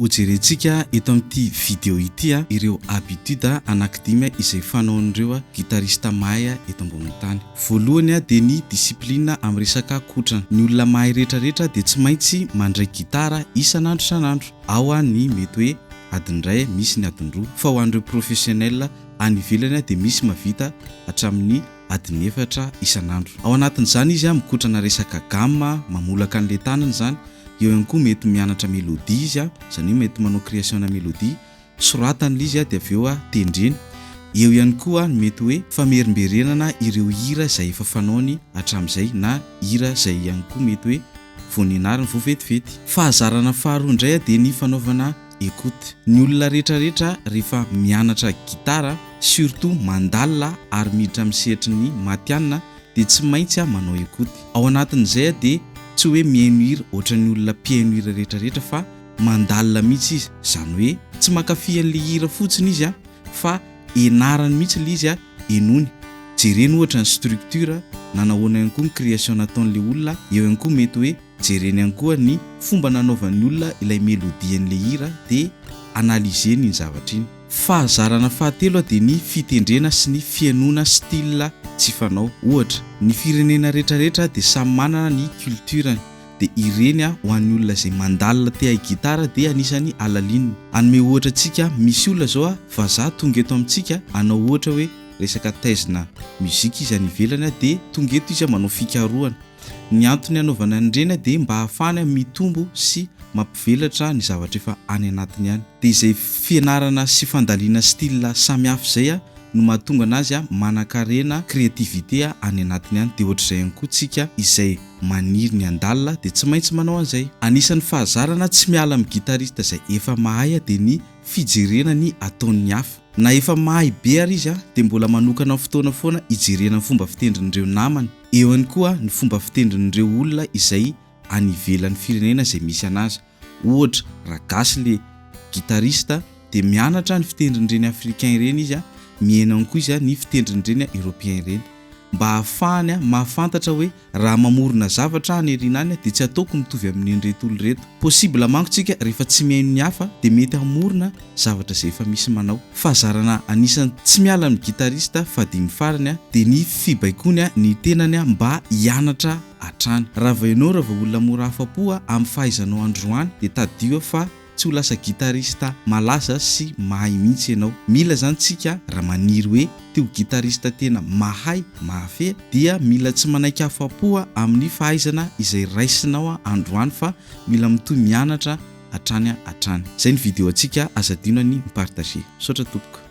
Hojerentsika eto amin'ity video ity ireo habitude anankidimy izay fanaon'ireo guitariste mahay eto ambonin'ny tany. Voalohany dia ny discipline amin'ny resaka kotrana. Ny olona mahay rehetrarehetra dia tsy maintsy mandray gitara isan'andro isan'andro. Ao ny mety hoe adiny iray, misy ny adiny roa. Fa ho an'ireo professionnel any ivelany dia misy mahavita hatramin'ny adiny efatra isan'andro. Ao anatin'izany izy mikotrana resaka gamme, mamolaka an'ilay tanana izany. Eo ihany koa mety mianatra mélodie izy, izany hoe mety manao création-na mélodie, soratany ilay izy dia avy eo tendreny. Eo ihany koa ny mety hoe famerimberenana ireo hira izay efa fanaony hatramin'izay na hira izay ihany koa mety hoe vao nianarany vao vetivety. Fahazarana faharoa indray dia ny fanaovana écoute. Ny olona rehetrarehetra rehefa mianatra gitara, surtout mandalina ary miditra amin'ny sehatry ny matihanina dia tsy maintsy manao écoute. Ao anatin'izay dia tsy hoe mihaino hira ohatran'ny olona mpihaino hira rehetrarehetra fa mandalina mihitsy izy, izany hoe tsy mankafy an'ilay hira fotsiny izy fa enarany mihitsy ilay izy, henoiny, jereny ohatra ny structure, nanahoana ihany koa ny création nataon'ilay olona, eo ihany koa mety hoe jereny ihany koa ny fomba nanaovan'ny olona ilay mélodie an'ilay hira dia analyser-ny iny zavatra iny. Fahazarana fahatelo dia ny fitendrena sy ny fihainoana style tsy fanao. Ohatra, ny firenena rehetrarehetra dia samy manana ny culture-ny. Dia ireny ho an'ny olona izay mandalina te hahay gitara dia anisan'ny halalinina. Hanome ohatra antsika, misy olona izao vazaha tonga eto amintsika hanao ohatra hoe resaka thèse-na musique izy any ivelany dia tonga eto izy manao fikarohana. Ny antony hanaovana an'ireny dia mba hahafahany mitombo sy mampivelatra ny zavatra efa any anatiny any. Dia izay fianarana sy fandaliana style samihafa izay no mahatonga anazy manankarena créativité any anatiny any. Dia ohatr'izay ihany koa tsika izay maniry ny handalina dia tsy maintsy manao an'izay. Anisan'ny fahazarana tsy miala amin'ny guitariste izay efa mahay dia ny fijerena ny ataon'ny hafa. Na efa mahay be ary izy dia mbola manokana fotoana foana hijerena ny fomba fitendrin'ireo namany. Eo ihany koa ny fomba fitendrin'ireo olona izay any ivelan'ny firenena izay misy anazy. Ohatra, raha gasy le guitariste dia mianatra ny fitendrin'ireny africain ireny izy, mihaino ihany koa izy ny fitendrin'ireny européen ireny. Mba hahafahany mahafantatra hoe raha mamorona zavatra any aoriana any dia tsy ataoko mitovy amin'ireto olona ireto. Possible manko tsika rehefa tsy mihaino ny hafa dia mety hamorona zavatra izay efa misy manao. Fahazarana anisan'ny tsy miala amin'ny guitariste fahadimy farany dia ny fibaikoany ny tenany mba hianatra hatrany. Raha vao ianao raha vao olona mora afa-po amin'ny fahaizanao androany dia tadidio fa tsy ho lasa guitariste malaza sy mahay mihitsy ianao. Mila izany tsika raha maniry hoe te ho guitariste tena mahay, mahafehy dia mila tsy manaiky afa-po amin'ny fahaizana izay raisinao androany fa mila mitohy mianatra hatrany hatrany. Izay ny video antsika, aza adino ny mi-partager. Misaotra tompoko.